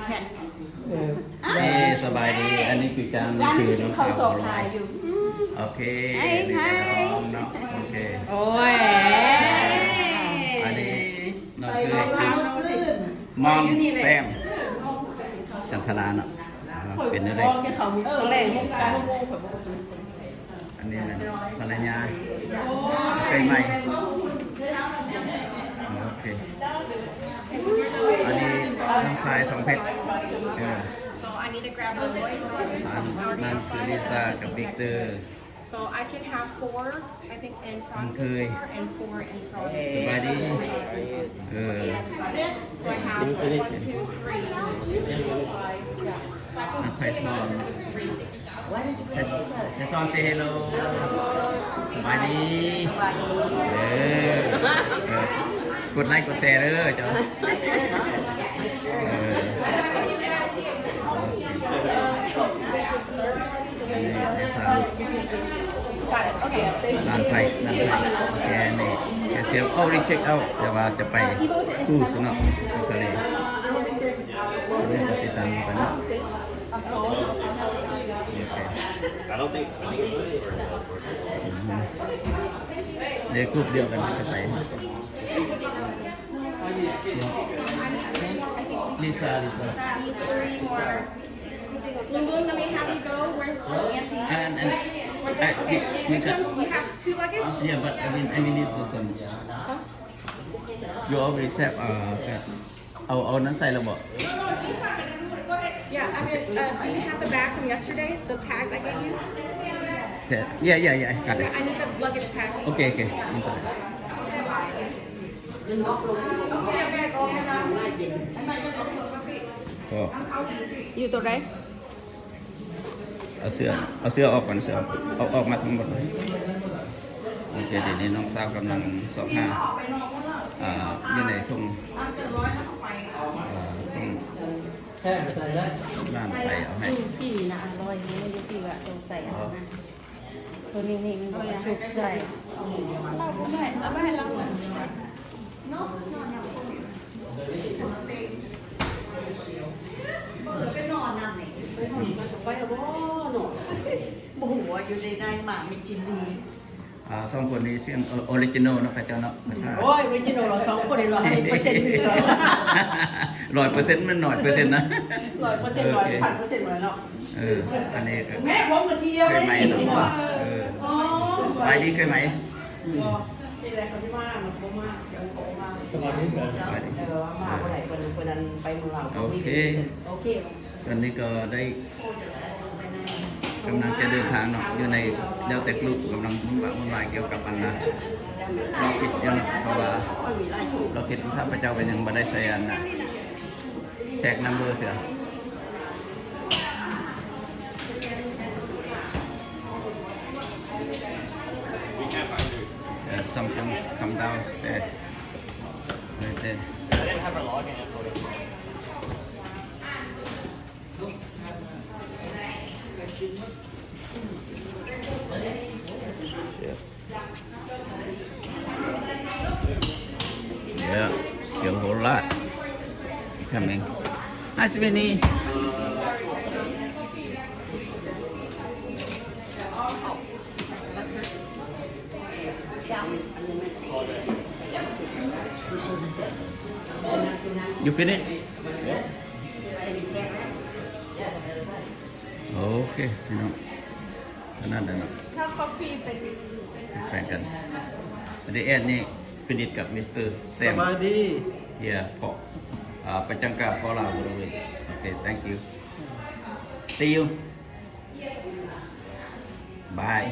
ເອີ ເອີ ສະບາຍດີ ອັນນີ້ຄືຈັງ ນີ້ຄືນ້ອງສາວຂອງລາວ. ໂອເຄ Hi, ນີ້ກໍ hi. ນ້ອງເນາະ ໂອເຄ ໂອ້ຍ ອັນນີ້ນ້ອງຄື Mom Sam ຈັນທະລາເນາະ ເປັນແນວໃດ? ອັນນີ້ແມ່ນພັນລະຍາ ເຄີຍໃໝ່ ໂອເຄ ອັນນີ້ນ້ອງຊາຍທອງເພັດ ເອີ So I need to grab the boys. ອັນນັ້ນຄືລິຊາກັບວິກເຕີ. So I can have four, I think, in Francis car and four in Francis. ສະບາຍດີ ເອີ So I have one, two, three, four, five. ອ່ະ ໄພຊອນ ໄພ ໄພຊອນ say hello ສະບາຍດີ ເອີ ເອີ ກົດໄລກົດແຊເດີເຈົ້າ ເອີ ອັນນີ້ໄພຊອນ Got it. Okay. ຫຼານໄພ ຫຼານໄພ ໂອເຄ ອັນນີ້ແຄຊຽວ ເຂົ້າ recheck out ແຕ່ວ່າຈະໄປ cruise ເນາະ ໄປທະເລ ເລື່ອງການຕິດຕາມກັນເນາະ. ໂອເຄ I don't think, I think it's really worth it. ເດ ກຸ່ມດຽວກັນຈະໄປ ລິຊາ ລິຊາ Three more. Boom Boom, let me have you go. Where's, where's Auntie? And, and, Where's the, uh, okay, we, we which got, ones? You have two luggage? Yeah, but I mean, I mean, it's awesome. Huh? You already tap, uh, ເອົາ ເອົານັ້ນໃສ່ແລ້ວບໍ່? Yeah, I mean, uh, do you have the bag from yesterday? The tags I gave you? Yeah, yeah, yeah, I got it. Yeah, I need the luggage tag. Okay, okay, inside. ກໍ ຢູ່ໂຕໃດ? ເອົາເສື້ອ ເອົາເສື້ອອອກກ່ອນ ເສື້ອອອກ ເອົາອອກມາທັງໝົດ. ໂອເຄ ດຽວນີ້ນ້ອງສາວກຳລັງຊອກຫາ ອ່າ ຢູ່ໃນຖົງ ອ່າ ຖົງ ແທ້ໃສ່ແລ້ວ ລ້ານໄປເອົາໃຫ້ ຢູ່ພີ້ນະ ຮ້ອຍນີ້ ຢູ່ພີ້ວ່າຕ້ອງໃສ່ອັນນັ້ນນະ ໂຕນີ້ນີ້ມັນບໍ່ກະຊຸກໃສ່ ເຮົາບໍ່ແມ່ນ ເອົາໄວ້ໃຫ້ລາວ ເປີດໄປນອນນຳນີ້ ໄປນອນ ໄປແລ້ວບໍ່ເນາະ ບໍ່ຮູ້ວ່າຢູ່ໃນ ໃນໝາກມີຈິນດີ. ອ່າ ສອງຄົນນີ້ສຽງ ເອີ ອໍຣິຈິນອລເນາະ ເຂົາເຈົ້າເນາະ ພາສາ ໂອ້ຍ ອໍຣິຈິນອລ ສອງຄົນນີ້ ຮ້ອຍເປີເຊັນ ຮ້ອຍເປີເຊັນ ມັນໜ້ອຍເປີເຊັນນະ ຮ້ອຍເປີເຊັນ ໂອເຄ ຮ້ອຍພັນເປີເຊັນເລີຍເນາະ. ເອີ ອັນນີ້ກໍ ແມ່ ຜົມກໍຊິດຽວກັນນີ້ ເອີ ສະບາຍດີ ເຄີຍໃໝ່ ບໍ່ ທີ່ແລກເຂົາຊິມາ ມັນບໍ່ມາ ດຽວເຂົາມາ ສະບາຍດີ ເອີ ມາບໍ່ໄດ້ ເພິ່ນ ເພິ່ນອັນໄປເມືອງລາວ ໂອເຄ ໂອເຄ. ຕອນນີ້ກໍໄດ້ ກຳລັງຈະເດີນທາງເນາະ ຢູ່ໃນ ແລ້ວແຕ່ກຣຸບກຳລັງວຸ່ນວາຍ ວຸ່ນວາຍກ່ຽວກັບອັນນ່າ ລັອກເກັດເນາະ ເພາະວ່າລັອກເກັດຂ້າພະເຈົ້າກໍຍັງບໍ່ໄດ້ໃສ່ອັນນ່າ ແທັກນຳເບີເທື່ອ. Uh, something come downstairs right there. Yeah, still whole lot coming. Hi, Sweeney. You finish? ໂອເຄ ພີ່ນ້ອງ ເທົ່ານັ້ນແຫຼະເນາະ ຖ້າກາເຟເປັນ ແບ່ງກັນ ອັນນີ້ແອດນີ້ finish ກັບ Mister Sam. ສະບາຍດີ Yeah, ເພາະ ອ່າ ປະຈັງກາ ເພາະລາວ always. Okay, thank you. See you. Bye.